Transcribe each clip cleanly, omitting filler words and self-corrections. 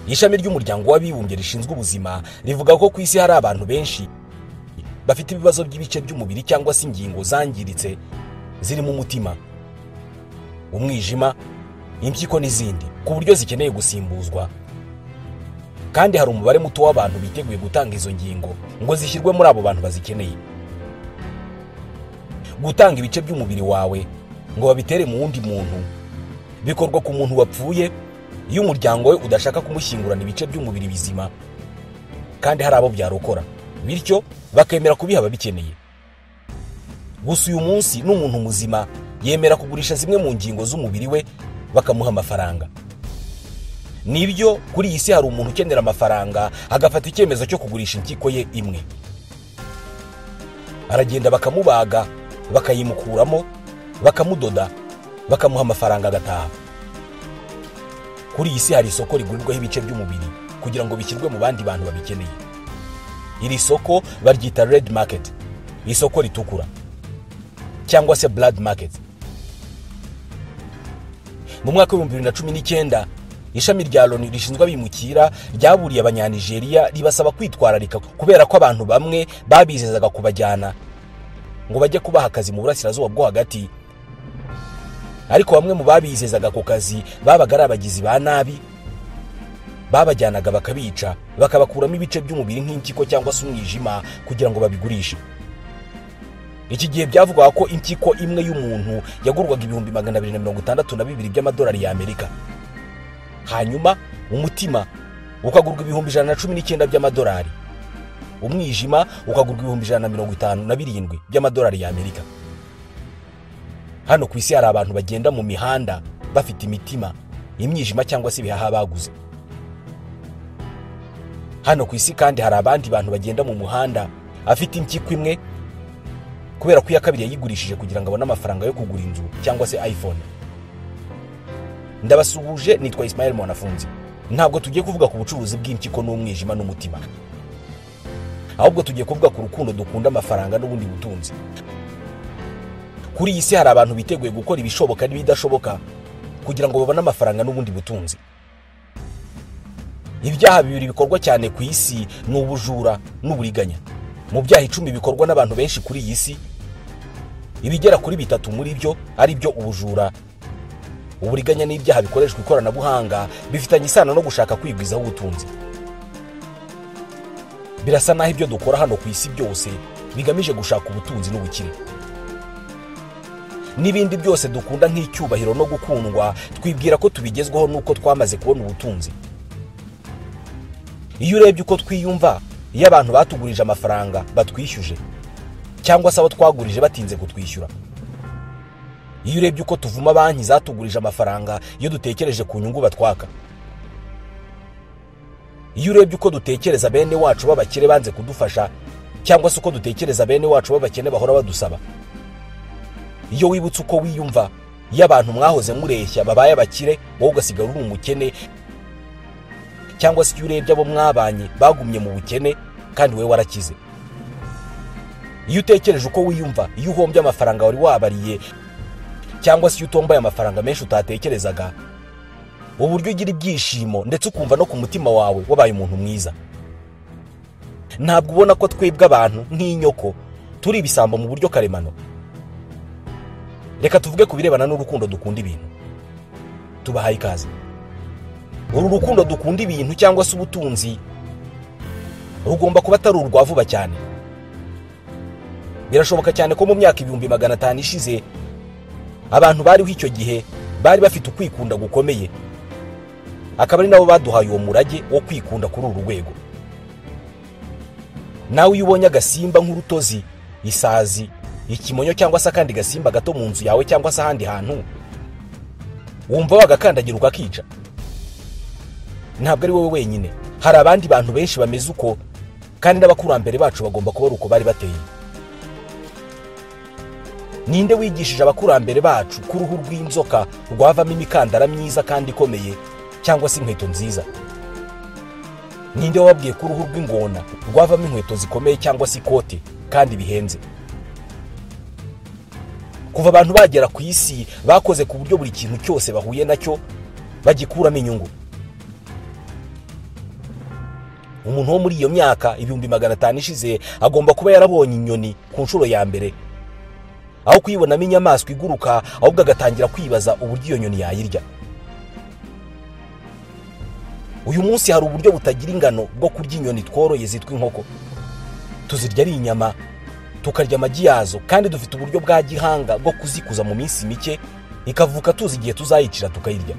Ishami ry'umuryango w'abibumbye rishinzwe ubuzima rivuga ko ku isi hari abantu benshi bafite ibibazo by'ibice by'umubiri cyangwa se ingingo zangiritse zirimo umutima, umwijima, impyiko n'izindi, ku buryo zikeneye gusimbuzwa. Kandi hari umubare muto w'abantu biteguye gutanga izo ngingo ngo zishyirwe muri abo bantu bazikeneye. Gutanga ibice by'umubiri wawe ngo babitere mu wundi muntu bikorwa ku muntu wapfuye iyo umuryango we udashaka kumushyingurana ibice by'umubiri bizima kandi hari abo byarokora, bityo bakemera kubiha ababikeneye. Gusa uyu munsi n'umuntu muzima yemera kugurisha zimwe mu ngingo z'umubiri we bakamuha amafaranga. Nibyo, kuri iyi si hari umuntu ukenera amafaranga agafata icyemezo cyo kugurisha impyiko ye imwe. Aragenda bakamubaga, bakayimukuramo, bakamudoda, bakamuha amafaranga agataha. Kuri iyi si hari isoko rigurirwaho ibice by'umubiri kugira ngo bishyirwe mu bandi bantu babikeneye. Iri soko baryita red market, isoko ritukura, cyangwa se blood market. Mu mwaka w'ibihumbi bibiri na cumi n'icyenda, ishami rya Loni rishinzwe abimukira ryaburiye Abanyanigeriya ribasaba kwitwararika kubera ko abantu bamwe babizezaga kubajyana ngo bajye kubaha akazi mu burasirazuba bwo hagati, ariko bamwe mu babizezaga ako kazi babaga ari abagizi ba nabi, babajyanaga bakabica, bakabakuramo ibice by'umubiri nk'impyiko cyangwa se umwijima kugira ngo babigurishe. Iki gihe byavugwaga ko impyiko imwe y'umuntu yagurwaga 262,000 by'amadolari y'Amerika, hanyuma umutima ukagurwa 119,000 by'amadolari, umwijima ukagurwa 157,000 by'amadolari y'Amerika. Hano ku isi hari abantu bagenda mu mihanda bafite imitima, imyijima cyangwa se ibihaha baguze. Hano ku isi kandi hari abandi bantu bagenda mu muhanda afite impyiko imwe kubera ko iya kabiri yayigurishije kugira ngo abone amafaranga yo kugura inzu cyangwa se iPhone. Ndabasuhuje, nitwa Ismael Mwanafunzi. Ntabwo tugiye kuvuga ku bucuruzi bw'impyiko n'umwijima n'umutima, ahubwo tugiye kuvuga ku rukundo dukunda amafaranga n'ubundi butunzi. Kuri iyi si hari abantu biteguye gukora ibishoboka n'ibidashoboka kugira ngo babone amafaranga n'ubundi butunzi. Ibyaha bibiri bikorwa cyane ku isi ni ubujura n'uburiganya. Mu byaha 10 bikorwa n'abantu benshi kuri iyi si, ibigera kuri 3 muri byo ari byo ubujura, uburiganya n'ibyaha bikoreshwa ikoranabuhanga bifitanye isano no gushaka kwigwizaho ubutunzi. Birasa naho ibyo dukora hano ku isi byose bigamije gushaka ubutunzi n'ubukire. N'ibindi byose dukunda nk'icyubahiro no gukundwa, twibwira ko tubigezwaho nuko twamaze kubona ubutunzi. Iyo urebye uko twiyumva iyo abantu batugurije amafaranga batwishyuje, cyangwa se abo twagurije batinze kutwishyura, iyo urebye uko tuvuma banki zatugurije amafaranga iyo dutekereje ku nyungu batwaka, iyo urebye uko dutekereza bene wacu b'abakire banze kudufasha, cyangwa se uko dutekereza bene wacu b'abakene bahora badusaba, iyo wibutse uko wiyumva iyo abantu mwahoze mureshya babaye abakire wowe ugasigara uri umukene, cyangwa se iyo urebye abo mwabanye bagumye mu bukene kandi wowe warakize, iyo utekereje uko wiyumva iyo uhombye amafaranga wari wabariye, cyangwa se iyo utombaye amafaranga menshi utatekerezaga, uburyo ugira ibyishimo ndetse ukumva no ku mutima wawe wabaye umuntu mwiza. Ntabwo ubona ko twebwe abantu nk'inyoko turi ibisambo mu buryo karemano? Reka tuvuge ku birebana n'urukundo dukunda ibintu. Tubahaye ikaze. Uru rukundo dukunda ibintu cyangwa se ubutunzi rugomba kuba atari urwa vuba cyane. Birashoboka cyane ko mu myaka 500,000 ishize abantu bariho icyo gihe bari bafite ukwikunda gukomeye, akaba ari nabo baduhaye uwo murage wo kwikunda kuri uru rwego. Nawe iyo ubonye agasimba nk'urutozi, isazi, ikimonyo cyangwa se akandi gasimba gato mu nzu yawe cyangwa se ahandi hantu, wumva wagakandagira ukakica. Ntabwo ari wowe wenyine, hari abandi bantu benshi bameze uko, kandi n'abakurambere bacu bagomba kuba uko bari bateye. Ninde wigishije abakurambere bacu ko uruhu rw'inzoka rwavamo imikandara myiza kandi ikomeye cyangwa se inkweto nziza? Ninde wababwiye ko uruhu rw'ingona rwavamo inkweto zikomeye cyangwa se ikote kandi bihenze? Kuva abantu bagera ku isi bakoze ku buryo buri kintu cyose bahuye nacyo bagikuramo inyungu. Umuntu wo muri iyo myaka 500,000 ishize agomba kuba yarabonye inyoni ku nshuro ya mbere, aho kuyibonamo inyamaswa iguruka, ahubwo agatangira kwibaza uburyo iyo nyoni yayirya. Uyu munsi hari uburyo butagira ingano bwo kurya inyoni tworoye zitwa inkoko. Tuzirya ari inyama, tukarya amagi yazo, kandi dufite uburyo bwa gihanga bwo kuzikuza mu minsi mike ikavuka tuzi igihe tuzayicira tukayirya.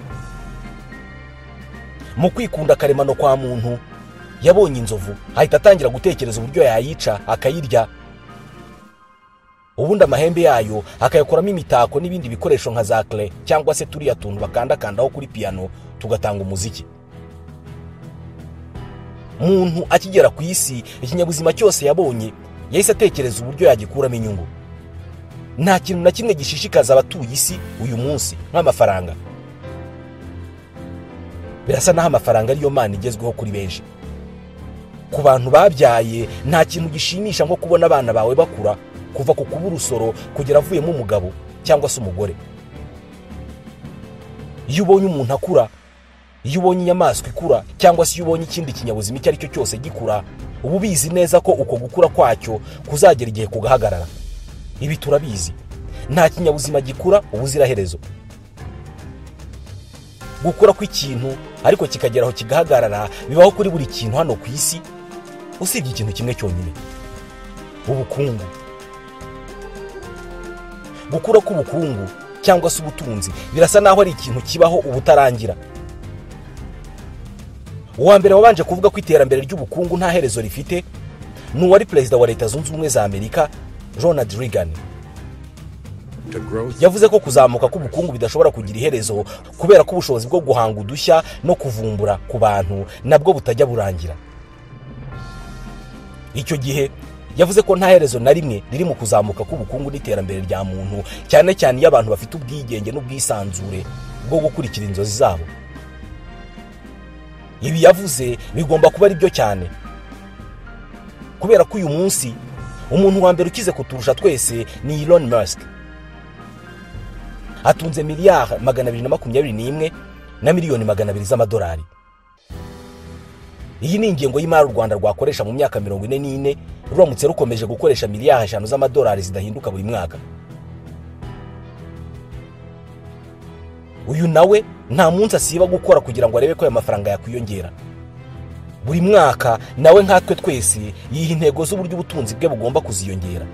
Mu kwikunda karemano kwa muntu, yabonye inzovu ahita atangira gutekereza uburyo yayica akayirya, ubundi amahembe yayo akayakoramo imitako n'ibindi bikoresho nka za clé cyangwa se turiya tuntu bakandakandaho kuri piano tugatanga umuziki. Muntu akigera ku isi, ikinyabuzima cyose yabonye yahise atekereza uburyo yagikuramo inyungu. Nta kintu na kimwe gishishikaza abatuye isi uyu munsi nk'amafaranga. Birasa naho amafaranga ariyo mana igezweho kuri benshi. Ku bantu babyaye, nta kintu gishimisha nko kubona abana bawe bakura kuva ku kuba urusoro kugera avuyemo umugabo cyangwa se umugore. Iyo ubonye umuntu akura, iyo ubonye inyamaswa ikura, cyangwa se iyo ubonye ikindi kinyabuzima icyo ari cyo cyose gikura, uba ubizi neza ko uko gukura kwacyo kuzagera igihe kugahagarara. Ibi turabizi, nta kinyabuzima gikura ubuziraherezo. Gukura kw'ikintu ariko kikagera aho kigahagarara bibaho kuri buri kintu hano ku isi, usibye ikintu kimwe cyonyine: ubukungu. Gukura k'ubukungu cyangwa se ubutunzi birasa naho ari ikintu kibaho ubutarangira. Uwa mbere wabanje kuvuga ko iterambere ry'ubukungu nta herezo rifite ni uwari perezida wa Leta Zunze Ubumwe za Amerika, Ronald Reagan. Yavuze ko kuzamuka k'ubukungu bidashobora kugira iherezo kubera ko ubushobozi bwo guhanga udushya no kuvumbura ku bantu nabwo butajya burangira. Icyo gihe yavuze ko nta herezo na rimwe riri mu kuzamuka k'ubukungu n'iterambere rya muntu, cyane cyane iyo abantu bafite ubwigenge n'ubwisanzure bwo gukurikira inzozi zabo. Ibi yavuze bigomba kuba ari byo cyane, kubera ko uyu munsi umuntu wa mbere ukize kuturusha twese ni Elon Musk. Atunze miliyari 221 na miliyoni 200 z'amadolari. Iyi ni ingengo y'imari u Rwanda rwakoresha mu myaka 44 ruramutse rukomeje gukoresha miliyari 5 z'amadolari zidahinduka buri mwaka. Uyu nawe nta munsi asiba gukora kugira ngo arebe ko aya mafaranga yakwiyongera. Buri mwaka nawe nkatwe twese yiha intego z'uburyo ubutunzi bwe bugomba kuziyongera.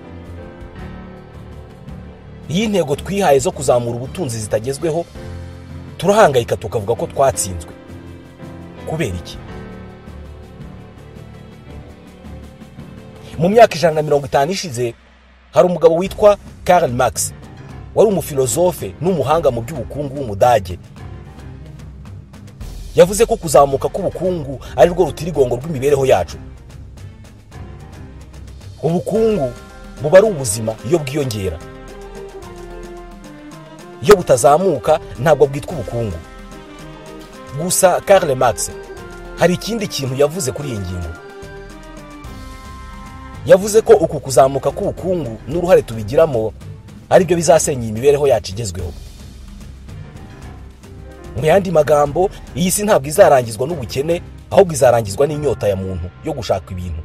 Iyi ntego twihaye zo kuzamura ubutunzi zitagezweho, turahangayika tukavuga ko twatsinzwe. Kubera iki? Mu myaka 150 ishize hari umugabo witwa Karl Marx, wari umufilozofe n'umuhanga mu by'ubukungu w'Umudage. Yavuze ko kuzamuka k'ubukungu ari rwo rutirigongo rw'imibereho yacu. Ubukungu buba ari ubuzima iyo bwiyongera. Iyo butazamuka ntabwo bwitwa ubukungu. Gusa Karl Marx hari ikindi kintu yavuze kuri iyi ngingo. Yavuze ko uku kuzamuka k'ubukungu n'uruhare tubigiramo ari byo bizasenya imibereho yacu igezweho. Mu yandi magambo, iyi si ntabwo izarangizwa n'ubukene, ahubwo izarangizwa n'inyota ya muntu yo gushaka ibintu.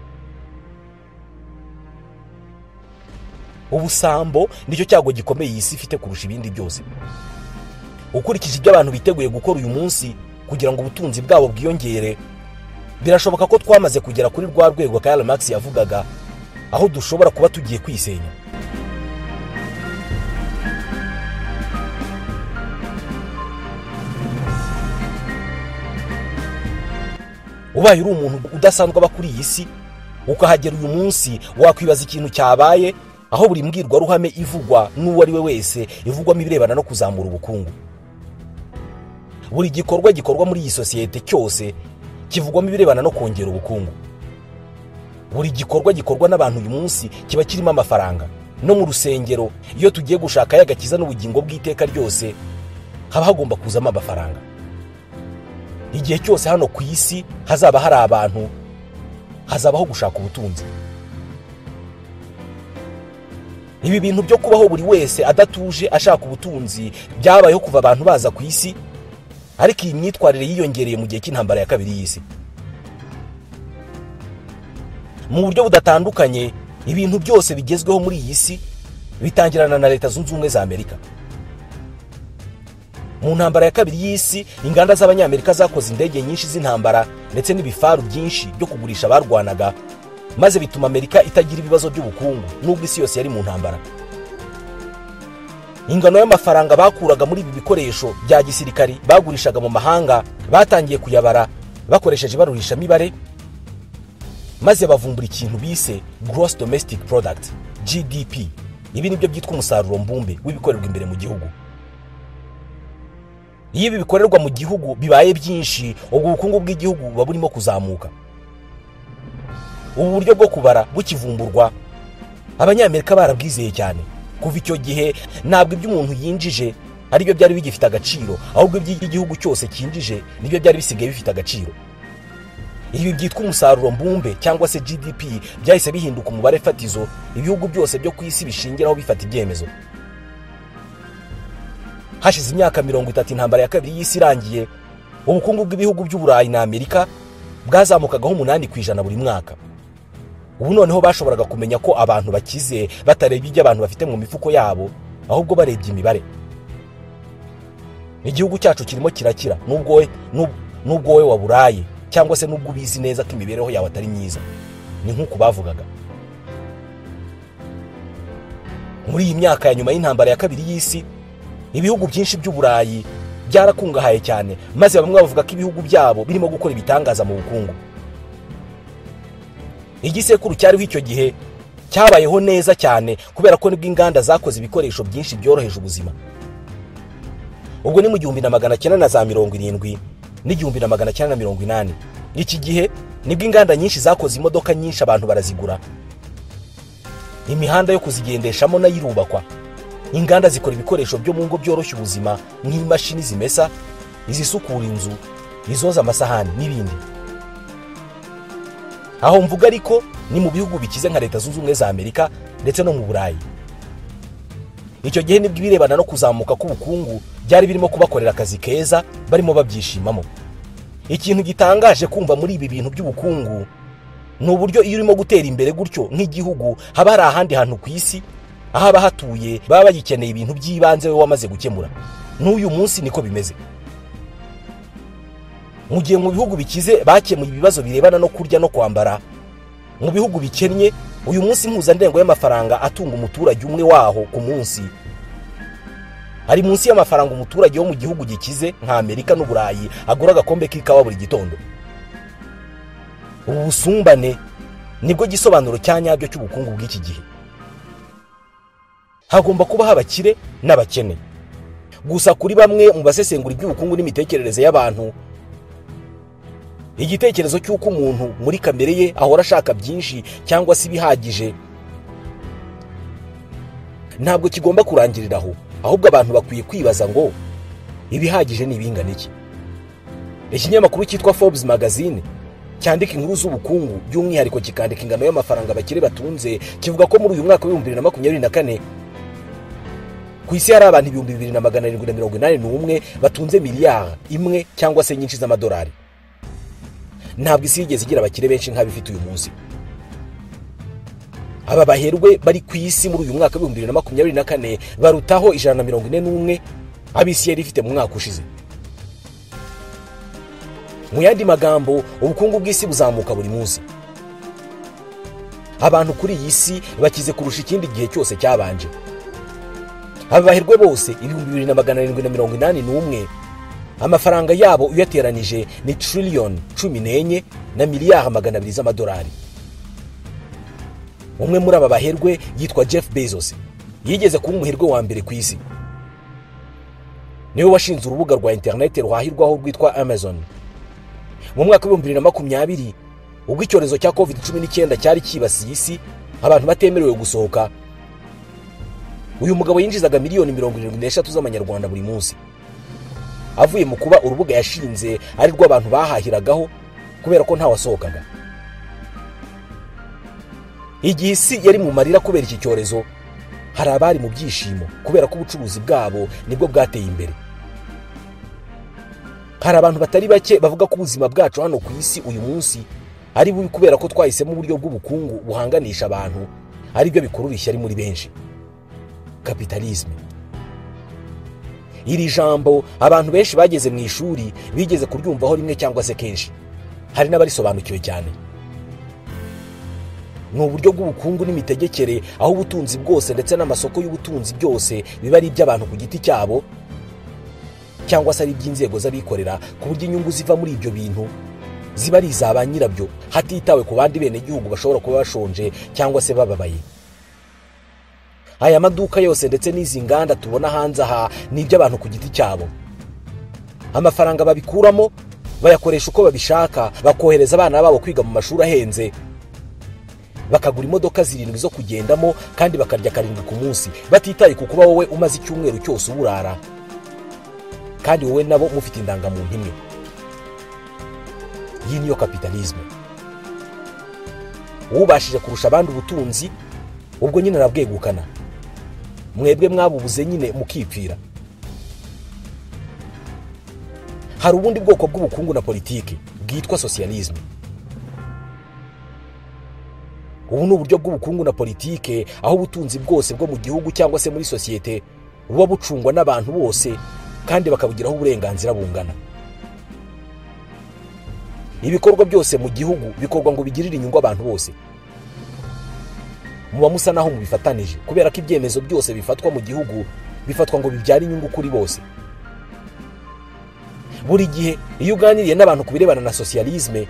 Ubusambo nicyo cyago gikomeye iyi si ifite kurusha ibindi byose. Ukurikije ibyo abantu biteguye gukora uyu munsi kugira ngo ubutunzi bwabo bwiyongere, birashoboka ko twamaze kugera kuri rwa rwego Karl Marx yavugaga, aho dushobora kuba tugiye kwisenya. Ubaye uri umuntu udasanzwe aba kuri iyi si, ukahagera uyu munsi, wakwibaza ikintu cyabaye, aho buri mbwirwaruhame ivugwa n'uwo ari we wese ivugwamo ibirebana no kuzamura ubukungu. Buri gikorwa gikorwa muri iyi sosiyete cyose kivugwamo ibirebana no kongera ubukungu. Buri gikorwa gikorwa n'abantu uyu munsi kiba kirimo amafaranga. No mu rusengero iyo tugiye gushaka y'agakiza n'ubugingo bw'iteka ryose haba hagomba kuzamo amafaranga. Igihe cyose hano ku isi hazaba hari abantu, hazabaho gushaka ubutunzi. Ibi bintu byo kubaho buri wese adatuje ashaka ubutunzi byabayeho kuva abantu baza ku isi, ariko iyi myitwarire yiyongereye mu gihe cy'intambara ya kabiri y'isi. Mu buryo budatandukanye, ibintu byose bigezweho muri iyi si bitangirana na Leta Zunze Ubumwe za Amerika. Mu ntambara ya kabiri y'isi, inganda z'Abanyamerika zakoze indege nyinshi z'intambara ndetse n'ibifaru byinshi byo kugurisha abarwanaga, maze bituma Amerika itagira ibibazo by'ubukungu nubwo isi yose yari mu ntambara. Ingano y'amafaranga bakuraga muri ibi bikoresho bya gisirikari bagurishaga mu mahanga batangiye kuyabara bakoresheje ibarurishamibare, maze bavumbura ikintu bise Gross Domestic Product, GDP. Ibi nibyo byitwa umusaruro mbumbe w'ibikorerwa imbere mu gihugu. Iyo ibi bikorerwa mu gihugu bibaye byinshi, ubwo ubukungu bw'igihugu buba burimo kuzamuka. Ubu buryo bwo kubara bukivumburwa, Abanyamerika barabwizeye cyane. Kuva icyo gihe ntabwo ibyo umuntu yinjije aribyo byari bigifite agaciro, ahubwo iby'igihugu cyose cyinjije nibyo byari bisigaye bifite agaciro. Ibi byitwa umusaruro mbumbe cyangwa se GDP byahise bihinduka umubare fatizo ibihugu byose byo ku isi bishingiraho bifata ibyemezo. Hashize imyaka 30 intambara ya kabiri y'isi irangiye, ubukungu bw'ibihugu by'Uburayi na Amerika bwazamukagaho 8% buri mwaka. Ubu noneho bashoboraga kumenya ko abantu bakize batarebye ibyo abantu bafite mu mifuko yabo, ahubwo barebye imibare. Igihugu cyacu kirimo kirakira nubwo we waburaye cyangwa se nubwo ubizi neza ko imibereho yawe atari myiza. Ni nk'uko bavugaga. Muri iyi myaka ya nyuma y'intambara ya kabiri y'isi, ibihugu byinshi by'Uburayi byarakungahaye cyane, maze bamwe bavuga ko ibihugu byabo birimo gukora ibitangaza mu bukungu. Igisekuru cyariho icyo gihe cyabayeho neza cyane kubera ko nibwo inganda zakoze ibikoresho byinshi byoroheje ubuzima. Ubwo ni mu 1970 n'1980. Iki gihe nibwo inganda nyinshi zakoze imodoka nyinshi abantu barazigura. Imihanda yo kuzigendeshamo nayo irubakwa. Inganda zikora ibikoresho byo mu ngo byoroshya ubuzima nk'imashini zimesa, izisukura inzu, izoza amasahani n'ibindi. Aho mvuga ariko ni mu bihugu bikize nka Leta Zunze Ubumwe za Amerika ndetse no mu Burayi. Icyo gihe nibwo ibirebana no kuzamuka k'ubukungu byari birimo kubakorera akazi keza barimo babyishimamo. Ikintu gitangaje kumva muri ibi bintu by'ubukungu ni uburyo iyo urimo gutera imbere gutyo nk'igihugu, haba hari ahandi hantu ku isi aho abahatuye baba bagikeneye ibintu by'ibanze we wamaze gukemura. N'uyu munsi niko bimeze. Mu gihe mu bihugu bikize bakemuye ibibazo birebana no kurya no kwambara, mu bihugu bikennye uyu munsi impuzandengo y'amafaranga atunga umuturage umwe waho ku munsi ari munsi y'amafaranga umuturage wo mu gihugu gikize nka Amerika n'Uburayi agura agakombe k'ikawa buri gitondo. Ubu busumbane nibwo gisobanuro cya nyabyo cy'ubukungu bw'iki gihe. Hagomba kubaho abakire n'abakene. Gusa kuri bamwe mu basesengura iby'ubukungu n'imitekerereze y'abantu, igitekerezo cy'uko umuntu muri kamere ye ahora ashaka byinshi cyangwa se ibihagije ntabwo kigomba kurangirira aho, ahubwo abantu bakwiye kwibaza ngo ibihagije ni ibingana iki. Ikinyamakuru cyitwa Forbes Magazine cyandika inkuru z'ubukungu, by'umwihariko kikandika ingano y'amafaranga abakire batunze, kivuga ko muri uyu mwaka wa 2024 ku isi hari abantu 2781 batunze miliyari imwe cyangwa se nyinshi z'amadolari. Ntabwo isi yigeze igira abakire benshi nk'abifite uyu munsi. Aba baherwe bari ku isi muri uyu mwaka wa 2024 barutaho 141 ab'isi yari ifite mu mwaka ushize. Mu yandi magambo, ubukungu bw'isi buzamuka buri munsi. Abantu kuri iyi si bakize kurusha ikindi gihe cyose cyabanje. Aba baherwe bose 2781 amafaranga yabo uyateranije ni trillion 14 na miliyari 200 z'amadolari. Umwe muri aba baherwe yitwa Jeff Bezos, yigeze kuba umuherwe wa mbere ku isi. Niwe washinze urubuga rwa internet ruhahirwaho rwitwa Amazon. Mu mwaka wa 2020 ubwo icyorezo cya COVID-19 cyari kibasiye isi, abantu batemerewe gusohoka, uyu mugabo yinjizaga miliyoni 73 z'amanyarwanda buri munsi. Avuye mu kuba urubuga yashinze ari rwo abantu bahahiragaho kubera ko ntawasohokaga. Igihe isi yari mu marira kubera iki cyorezo, hari abari mu byishimo kubera ko ubucuruzi bwabo nibwo bwateye imbere. Hari abantu batari bake bavuga ko ubuzima bwacu hano ku isi uyu munsi Ari bubi kubera ko twahisemo uburyo bw'ubukungu buhanganisha abantu, ari byo bikurura ishyari muri benshi. Kapitalisme. Iri jambo abantu benshi bageze mu ishuri bigeze kuryumvaho rimwe cyangwa se kenshi, hari n'abarisobanukiwe cyane. Ni uburyo bw'ubukungu n'imitegekere aho ubutunzi bwose ndetse n'amasoko y'ubutunzi byose biba ari iby'abantu ku giti cyabo cyangwa se ari iby'inzego z'abikorera, ku buryo inyungu ziva muri ibyo bintu ziba ari iza ba nyirabyo hatitawe ku bandi benegihugu bashobora kuba bashonje cyangwa se bababaye. Aya maduka yose ndetse n'izi nganda tubona hanze aha ni iby'abantu ku giti cyabo. Amafaranga babikuramo bayakoresha uko babishaka, bakohereza abana babo kwiga mu mashuri ahenze, bakagura imodoka 7 zo kugendamo kandi bakarya 7 ku munsi, batitaye ku kuba wowe umaze icyumweru cyose uburara kandi wowe nabo mufite indangamuntu imwe. Iyi niyo kapitalisme. Ubashije kurusha abandi ubutunzi ubwo nyine arabwegukana, mwebwe mwabubuze nyine mukipfira. Hari ubundi bwoko bw'ubukungu na politiki bwitwa socialisme. Ubu ni uburyo bw'ubukungu na politiki aho ubutunzi bwose bwo mu gihugu cyangwa se muri sosiyete buba bucungwa n'abantu bose kandi bakabugiraho uburenganzira bungana. Ibikorwa byose mu gihugu bikorwa ngo bigirire inyungu abantu bose. Muba musa naho mubifatanije kubera ko ibyemezo byose bifatwa mu gihugu bifatwa ngo bibyare inyungu kuri bose. Buri gihe iyo uganiriye n'abantu ku birebana na socialisme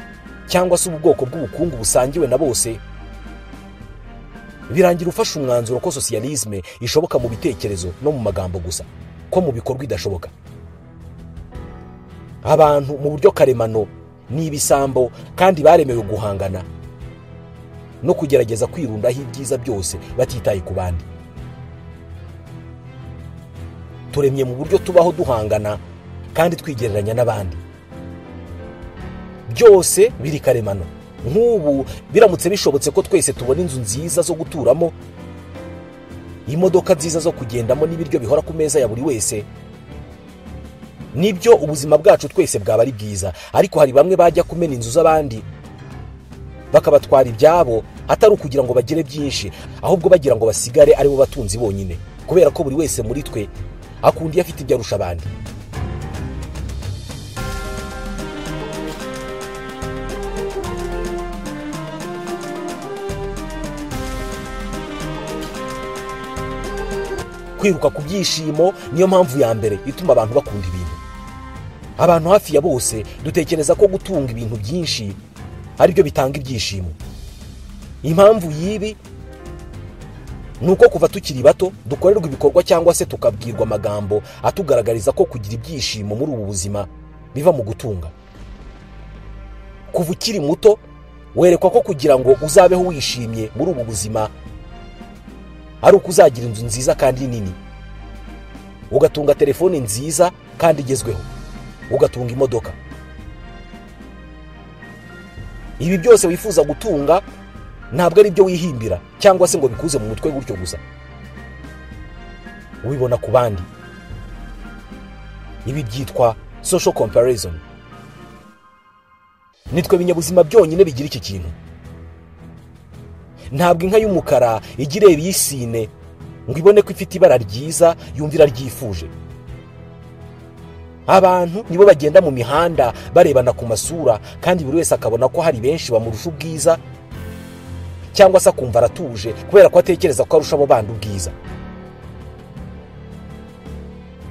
cyangwa se ubwoko bw'ubukungu busangiwe na bose, birangira ufashe umwanzuro ko socialisme ishoboka mu bitekerezo no mu magambo gusa, ko mu bikorwa idashoboka. Abantu mu buryo karemano ni ibisambo kandi baremewe guhangana no kugerageza kwirundaho ibyiza byose batitaye ku bandi. Turemye mu buryo tubaho duhangana kandi twigereranya n'abandi. Byose biri karemano. Nk'ubu biramutse bishobotse ko twese tubona inzu nziza zo guturamo, imodoka nziza zo kugendamo n'ibiryo bihora ku meza ya buri wese, nibyo ubuzima bwacu twese bwaba ari bwiza. Ariko hari bamwe bajya kumena inzu z'abandi bakabatwara ibyabo, atari ukugira ngo bagire byinshi, ahubwo bagira ngo basigare ari bo batunzi bonyine, kubera ko buri wese muri twe akunda iyo afite ibyo arusha abandi. Kwiruka ku byishimo niyo mpamvu ya mbere ituma abantu bakunda ibintu. Abantu hafi ya bose dutekereza ko gutunga ibintu byinshi ari byo bitanga ibyishimo. Impamvu y'ibi nuko kuva tukiri bato dukorerwa ibikorwa cyangwa se tukabwirwa amagambo atugaragariza ko kugira ibyishimo muri ubu buzima biva mu gutunga. Kuva ukiri muto werekwa ko kugira ngo uzabeho wishimye muri ubu buzima ari uko uzagira inzu nziza kandi nini, ugatunga telefone nziza kandi igezweho, ugatunga imodoka. Ibi byose wifuza gutunga ntabwo ari byo wihimbira cyangwa se ngo bikuze mu mutwe gutyo gusa, ubibona ku bandi. Ibi byitwa social comparison. Nitwe binyabuzima byonyine bigira iki kintu. Ntabwo inka y'umukara igira ibiyisine ngo ibone ko ifite ibara ryiza yumvira ryifuje. Abantu nibo bagenda mu mihanda barebana ku masura, kandi buri wese akabona ko hari benshi bamurusha ubwiza, cyangwa se akumva aratuje kubera ko atekereza ko arusha abo bandi ubwiza.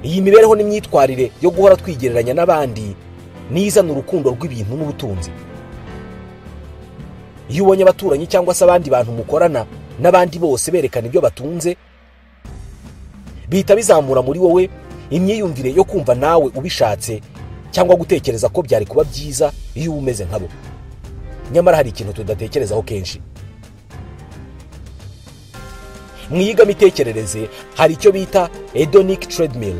Iyi mibereho n'imyitwarire yo guhora twigereranya n'abandi nizana urukundo rw'ibintu n'ubutunzi. Iyo ubonye abaturanyi cyangwa se abandi bantu mukorana n'abandi bose berekana ibyo batunze, bihita bizamura muri wowe imyiyumvire yo kumva nawe ubishatse cyangwa gutekereza ko byari kuba byiza iyo umeze nkabo. Nyamara hari ikintu tudatekerezaho kenshi. Mu iyigamitekerereze hari icyo bita hedonic treadmill.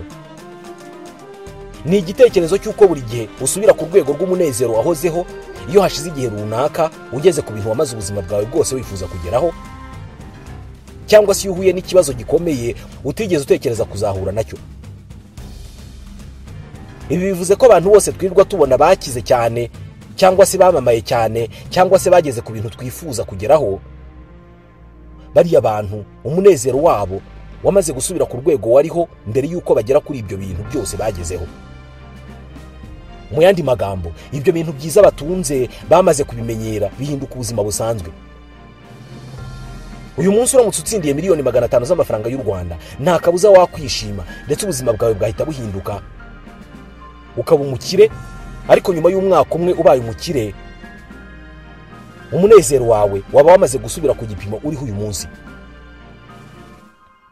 Ni igitekerezo cy'uko buri gihe usubira ku rwego rw'umunezero wahozeho iyo hashize igihe runaka ugeze ku bintu wamaze ubuzima bwawe bwose wifuza kugeraho, cyangwa se iyo uhuye n'ikibazo gikomeye utigeze utekereza kuzahura nacyo. Ibi bivuze ko abantu bose twirirwa tubona bakize cyane cyangwa se bamamaye cyane, cyangwa se bageze ku bintu twifuza kugeraho, bariya bantu umunezero wabo wamaze gusubira ku rwego wariho mbere y'uko bagera kuri ibyo bintu byose bagezeho. Mu yandi magambo, ibyo bintu byiza batunze bamaze kubimenyera, bihinduka ubuzima busanzwe. Uyu munsi uramutse utsindiye 500,000,000 z'amafaranga y'u Rwanda, nta kabuza wakwishima, ndetse ubuzima bwawe bwahita buhinduka ukaba umukire. Ariko nyuma y'umwaka umwe ubaye umukire, umunezero wawe waba wamaze gusubira ku gipimo uriho uyu munsi.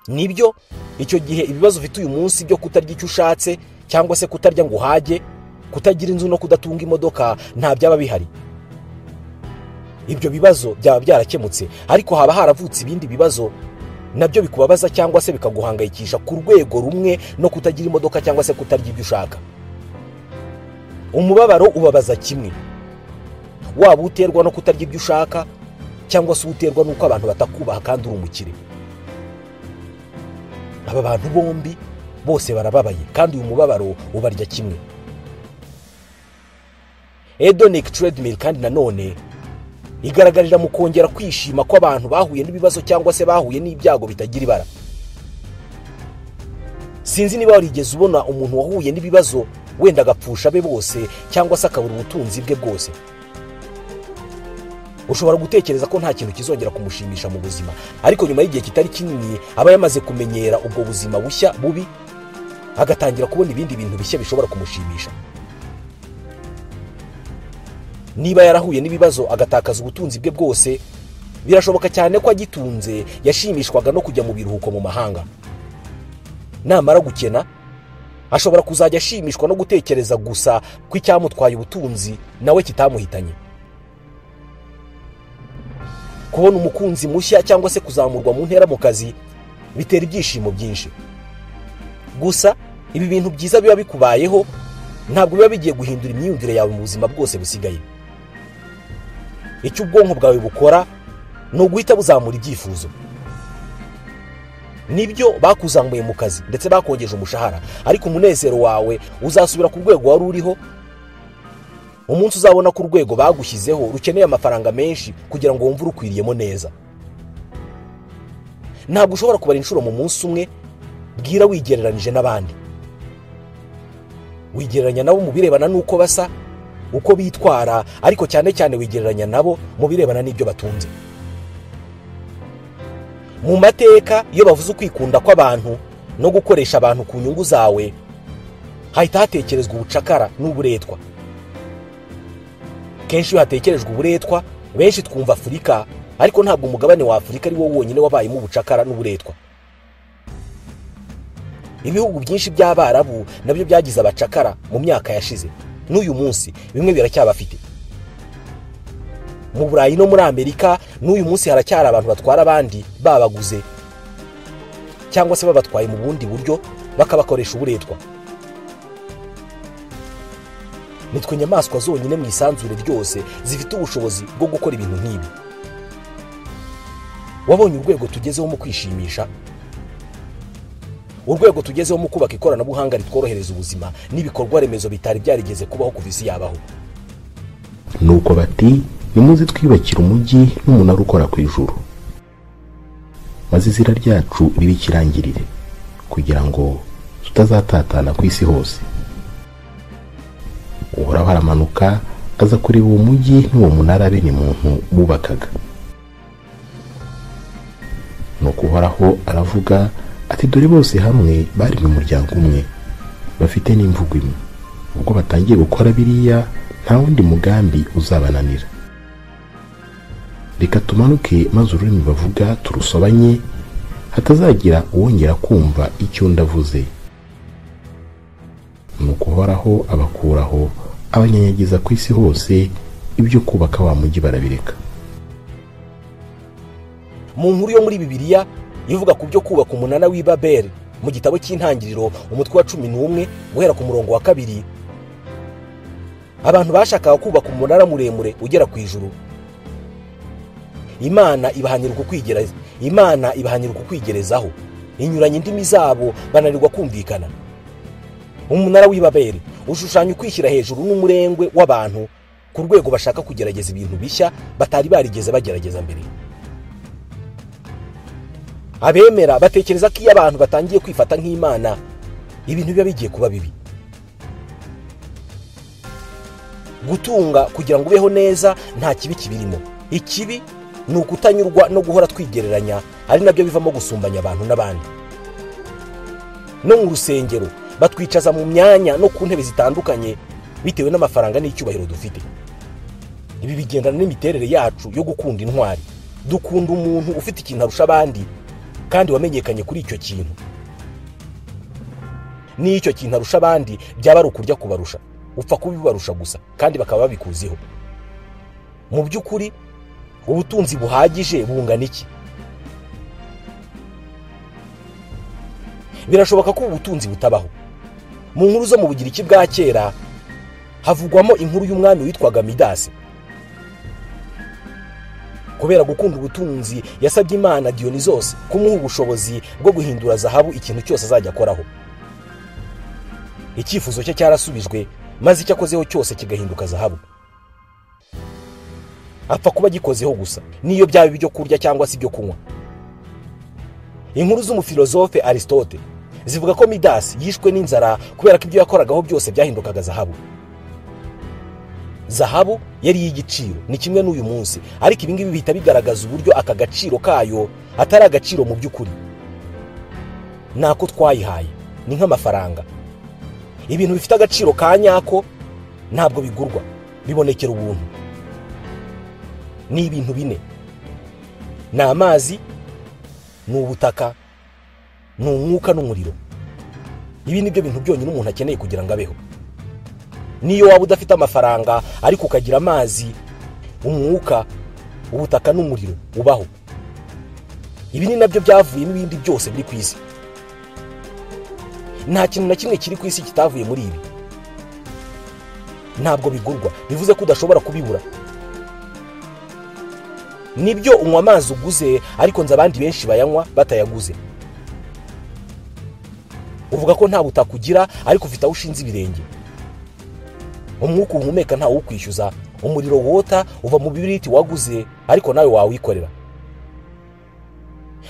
Nibyo, icyo gihe ibibazo ufite uyu munsi byo kutarya icyo ushatse, cyangwa se kutarya ngo uhage, kutagira inzu no kudatunga imodoka, nta byaba bihari. Ibyo bibazo byaba byarakemutse, ariko haba haravutse ibindi bibazo nabyo bikubabaza cyangwa se bikaguhangayikisha ku rwego rumwe no kutagira imodoka cyangwa se kutarya ibyo ushaka. Umubabaro ubabaza kimwe, waba uterwa no kutarya ibyo ushaka cyangwa se uterwa n'uko abantu batakubaha kandi uri umukire. Aba bantu bombi bose barababaye, kandi uyu mubabaro ubarya kimwe. Hedonic treadmill kandi nanone igaragarira mu kongera kwishima kw'abantu bahuye n'ibibazo cyangwa se bahuye n'ibyago bitagira ibara. Sinzi niba warigeze ubona umuntu wahuye n'ibibazo, wenda agapfusha be bose cyangwa se akabura ubutunzi bwe bwose. Ushobora gutekereza ko nta kintu kizongera kumushimisha mu buzima, ariko nyuma y'igihe kitari kinini aba yamaze kumenyera ubwo buzima bushya bubi, agatangira kubona ibindi bintu bishya bishobora kumushimisha. Niba yarahuye n'ibibazo agatakaza ubutunzi bwe bwose, birashoboka cyane ko agitunze yashimishwaga no kujya mu biruhuko mu mahanga. Namara gukena, ashobora kuzajya ashimishwa no gutekereza gusa ko icyamutwaye ubutunzi nawe kitamuhitanye. Kubona umukunzi mushya cyangwa se kuzamurwa mu ntera mu kazi bitera ibyishimo byinshi. Gusa ibi bintu byiza biba bikubayeho ntabwo biba bigiye guhindura imyumvire yawe mu buzima bwose busigaye. Icyo ubwonko bwawe bukora ni uguhita buzamura ibyifuzo. Nibyo, bakuzamuye mu kazi ndetse bakongeje umushahara, ariko umunezero wawe uzasubira ku rwego wari uriho umunsi uzabona ko urwego bagushyizeho rukeneye amafaranga menshi kugira ngo wumve urukwiriyemo neza. Ntabwo ushobora kubara inshuro mu munsi umwe bwira wigereranije n'abandi. Wigereranya nabo mu birebana n'uko basa, uko bitwara, ariko cyane cyane wigereranya nabo mu birebana n'ibyo batunze. Mu mateka, iyo bavuze ukwikunda kw'abantu no gukoresha abantu ku nyungu zawe, hahita hatekerezwa ubucakara n'uburetwa. Kenshi iyo hatekerejwe uburetwa, benshi twumva Afurika, ariko ntabwo umugabane wa Afurika ari wo wonyine wabayemo ubucakara n'uburetwa. Ibihugu byinshi by'Abarabu nabyo byagize abacakara mu myaka yashize, n'uyu munsi bimwe biracyabafite. Mu Burayi no muri Amerika n'uyu munsi haracyari abantu batwara abandi babaguze cyangwa se babatwaye mu bundi buryo bakabakoresha uburetwa. Nitwe inyamaswa zonyine mu isanzure ryose zifite ubushobozi bwo gukora ibintu nk'ibi. Wabonye urwego tugezeho mu kwishimisha, urwego tugezeho mu kubaka ikoranabuhanga ritworohereza ubuzima n'ibikorwa remezo bitari byarigeze kubaho kuva isi yabaho. Nuko bati: nimuze twiyubakira umujyi n'umunara ukora ku ijuru, maze izina ryacu ribe ikirangirire, kugira ngo tutazatatana ku isi hose. Uhoraho aramanuka aza kureba uwo mujyi n'uwo munara bene muntu bubakaga. Nuko Uhoraho aravuga ati: dore bose hamwe bari mu muryango umwe, bafite n'imvugo imwe. Ubwo batangiye gukora biriya, nta wundi mugambi uzabananira. Reka tumanuke maze ururimi bavuga turusobanye, hatazagira uwongera kumva icyo ndavuze. Nuko Uhoraho abakuraho, abanyanyagiza ku isi hose, ibyo kubaka wa mujyi barabireka. Mu nkuru yo muri Bibiliya ivuga ku byo kubaka umunara w'i Babeli mu gitabo cy'Intangiriro umutwe wa 11 guhera ku murongo wa 2, abantu bashakaga kubaka umunara muremure ugera ku ijuru. Imana ibahanira kukwigerezaho, inyuranye indimi zabo bananirwa kumvikana. Umunara w'i Babeli ushushanya ukwishyira hejuru n'umurengwe w'abantu Ku rwego bashaka kugerageza ibintu bishya batari barigeze bagerageza mbere. Abemera batekereza ko iyo abantu batangiye kwifata nk'Imana, ibintu biba bigiye kuba bibi. Gutunga kugira ngo ubeho neza nta kibi kibirimo. Ikibi ni ukutanyurwa no guhora twigereranya, ari nabyo bivamo gusumbanya abantu n'abandi. No mu rusengero batwicaza mu myanya no ku ntebe zitandukanye bitewe n'amafaranga n'icyubahiro dufite. Ibi bigendana n'imiterere yacu yo gukunda intwari. Dukunda umuntu ufite ikintu arusha abandi kandi wamenyekanye kuri icyo kintu. N'icyo kintu arusha abandi byaba ari ukurya kubarusha, upfa kubibarusha gusa kandi bakaba babikuziho. Mu by'ukuri ubutunzi buhagije bungana iki? Birashoboka ko ubutunzi butabaho. Mu nkuru zo mu Bugiriki bwa kera havugwamo inkuru y'umwami witwaga Midasi. Kubera gukunda ubutunzi yasabye Imana Dionysos kumuha ubushobozi bwo guhindura zahabu ikintu cyose azajya akoraho. Icyifuzo cye cyarasubijwe, maze icyo akozeho cyose kigahinduka zahabu. Apfa kuba gikozeho gusa, niyo byaba ibyo kurya cyangwa se ibyo kunywa. Inkuru z'umufilozofe Aristote zivuga ko Midas yishwe n'inzara kubera ko ibyo yakoragaho byose byahindukaga zahabu. Zahabu yari y'igiciro ni kimwe n'uyu munsi, ariko ibi ngibi bihita bigaragaza uburyo aka gaciro kayo atari agaciro mu by'ukuri. Nako twayihaye ni nk'amafaranga. Ibintu bifite agaciro ka nyako ntabwo bigurwa, bibonekera ubuntu. Ni ibintu bine: ni amazi, ni ubutaka, ni umwuka n'umuriro. Ibi nibyo bintu byonyine umuntu akeneye kugira ngo abeho. Niyo waba udafite amafaranga ariko ukagira amazi, umwuka, ubutaka n'umuriro, ubaho. Ibi ni nabyo byavuyemo ibindi byose biri ku isi. Nta kintu na kimwe kiri ku isi kitavuye muri ibi. Ntabwo bigurwa, bivuze ko udashobora kubibura. Nibyo unywa amazi uguze, ariko nzi abandi benshi bayanywa batayaguze. Uvuga ko nta butaka ugira, ariko ufite aho ushinze ibirenge. Umwuka uhumeka ntawe ukwishyuza, umuriro wota uva mu bibiriti waguze, ariko nawe wawikorera.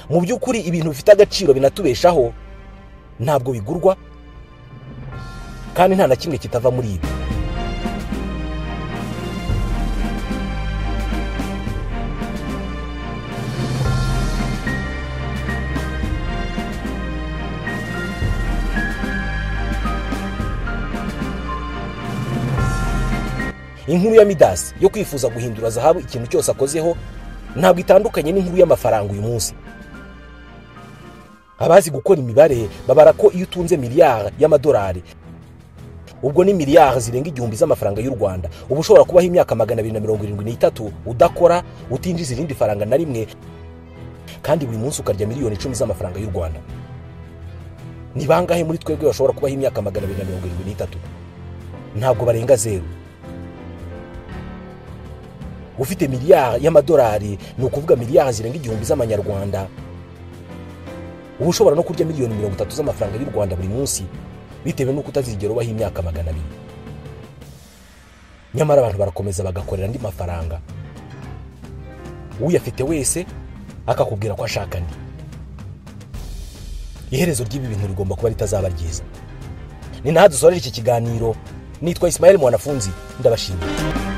Mu by'ukuri ibintu bifite agaciro binatubeshaho ntabwo bigurwa, kandi nta na kimwe kitava muri ibi. Inkuru ya Midas yo kwifuza guhindura zahabu ikintu cyose akozeho ntabwo itandukanye n'inkuru y'amafaranga uyu munsi. Abazi gukora imibare babara ko iyo utunze miliyari y'amadolari, ubwo ni miliyari zirenga 1000 z'amafaranga y'u Rwanda, uba ushobora kubaho imyaka 273 udakora, utinjiza irindi faranga na rimwe, kandi buri munsi ukarya miliyoni 10 z'amafaranga y'u Rwanda. Ni bangahe muri twebwe bashobora kubaho imyaka 273? Ntabwo barenga 0. Ufite miliyari y'amadolari ni ukuvuga miliyari zirenga 1000 z'amanyarwanda, uba ushobora no kurya miliyoni 30 z'amafaranga y'u Rwanda buri munsi, bitewe n'uko utazigera ubaho imyaka 200. Nyamara abantu barakomeza bagakorera andi mafaranga. Uyafite wese akakubwira ko ashaka andi. Iherezo ry'ibi bintu rigomba kuba ritazaba ryiza. Ni naha dusoreje iki kiganiro. Nitwa Ismael Mwanafunzi, ndabashimiye.